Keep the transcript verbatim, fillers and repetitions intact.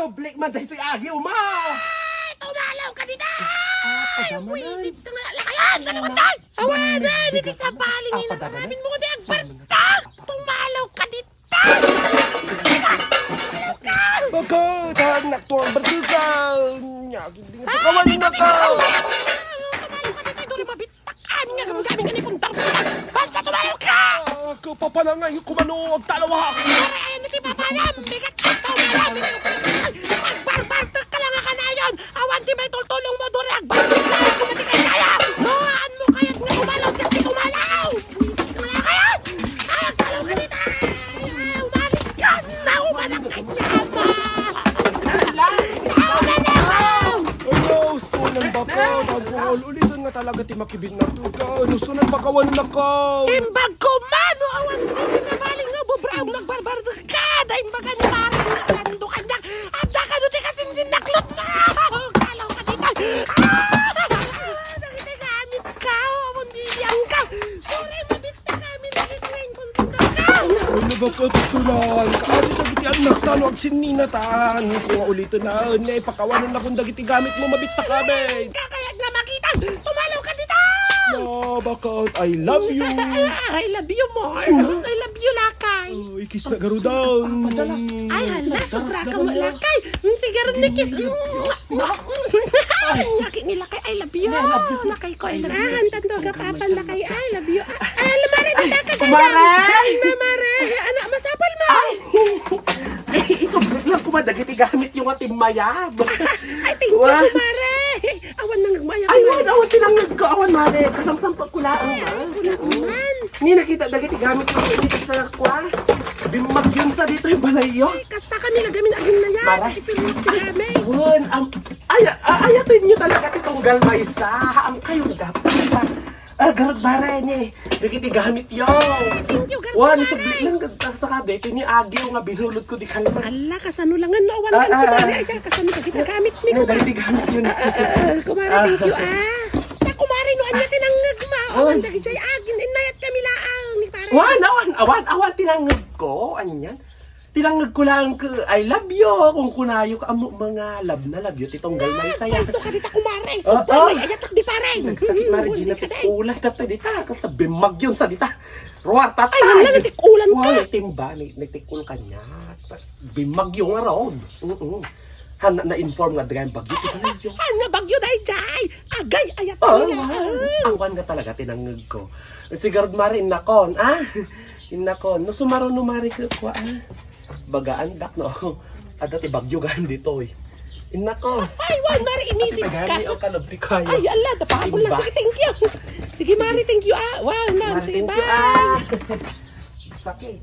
Public man daytoy agiw, ma! Ay, tumalaw ka dita! Ah, padamanan. Wisit ka nga, lakayan! Dalawa tayo! Awan, ay, diti sa baling ina, amin mo kundi agbartak! Tumalaw ka dita! Tumalaw ka! Bakit? Anak to ang bartukan! Nyagin din ang pakawan na ka! Tumalaw ka dita, duri mabit! Amin nga gamgamin nga ni Kundang Kundang! Basta tumalaw ka! Ah, kapapanangay, kumano, agtalawa! Aray, ano ti papanam? Bigat ang tumalaw! Agbarbartek ka lang nga kanayon! Awan ti may tultulong mo, duri agbartek ka! Kumati kay kaya! Noaan mo kayat nga tumalaw, siya ti tumalaw! Buwisit ka lang kaya! Ay, agtalaw ka dita! Ay, umalis ka! Nauman ang kanyama! Nauman ako! Ay, gusto ng baka, nagbuhol ulit nga talaga ti makibit na tuga. Gusto ng bakawan na ka. Imbag ko man, no, awan ko sa baling nga bubraong nagbarbarkada. Imbaga ni Mare, nagtando kanya. At nakano ti kasinsin naklot mo. Kalaw ka dito. Ah! Nakita gamit ka. Awan biyang ka. Pure, mabit na kami. Nakita nga yung kundong ka. Ano ba ka, pistulan? Kasi dagiti anak tano agsinninatan. Kung ulitin na, ne, pakawanan na kung dagiti gamit mo, mabit na kami. Kakayat nga makita. Tumalaw ka dita! No, bakit? I love you. I love you more. I love you, lakay. Oh, ikis na garudan. Ay, hala, sobra ka mo, lakay. Mm, sige, rin, nikis. Mm, mm, mm. Ay, lakay ni lakay, I love you. I love you. Lakay ko, I love you. Ah, hantang to, agapapan, lakay, I love you. Ah, ah, lamara, dita ka, kumare! Ay, lamara. Ano, masapal mo? Ay! Eh, isublit lang kuma dagiti gamit yung ating mayab. Ay, thank you, kumare. Awan nang mayab. Ay, wan, awan tinangag ko, awan, mare. Kasamsampag ko laang, ma. Ay, kulang man. Ni nakita dagiti gamit yung initas na kwa. Bimmagyon sa dito yung balay yun. Ay, kasta kami nagamin agin na yan. Mare. Ipinunti kami. Wan, am, ay, a-, ayatin nyo talaga ti tunggal maysa. Haam kayong dapat. Ah, garud bare ni. Dagiti gamit yo. Thank you, garud bare. Wan, subli lang gagta sa kabe. Tini agiw nga binulot ko di kalma. Ala, kasano lang nga no? Wan, ah, ah, kumare, ay, kasano dagiti gamit mi, kumare? Dagiti gamit yun. Ah, ah, ah, kumare, thank you, ah. Basta, kumare, no, anya tinangag ma. Awan, dagiti agin, inayat kami laang ni pare. Wan, awan, awan, awan, tinangag ko, anyan. Tinangag ko lang ka, "I love you," kung kunayo ka, amo, mga love na love you, ti tunggal na isaya. Ay, so ka dita, kumare. Sobra, ay, ayatak di, pare. Nagsakit, mare, Gina, ti ulan, tapta dita, kasta bimagyon sa dita. Ruar, tatay. Ay, wala na ti ulan ka. Wala, timba, ni, ni ti ulan kanya. Bimagyo nga raon. Oo. Han, na-inform nga, dagay bagyo, ti bagyo. Han, nga bagyo, dayjay. Agay, ayat ko na. Ang kwan nga talaga, tinangag ko. Sigurd, mare, innakon, ah? Innakon. No, sumaro, no, mare, ko, kwa, ah? Bagaan dak, no? Adda ti bagyo gaan ditoy. Innako. Ay, wan, mare, inisis ka. Ati pagani, o, kalab ti kayo. Ay, ala, tapakol na. Imba. Sige, thank you. Sige, mare, thank you, ah. Wow, nam, sige, bye. Mare, thank you, ah. Sakit.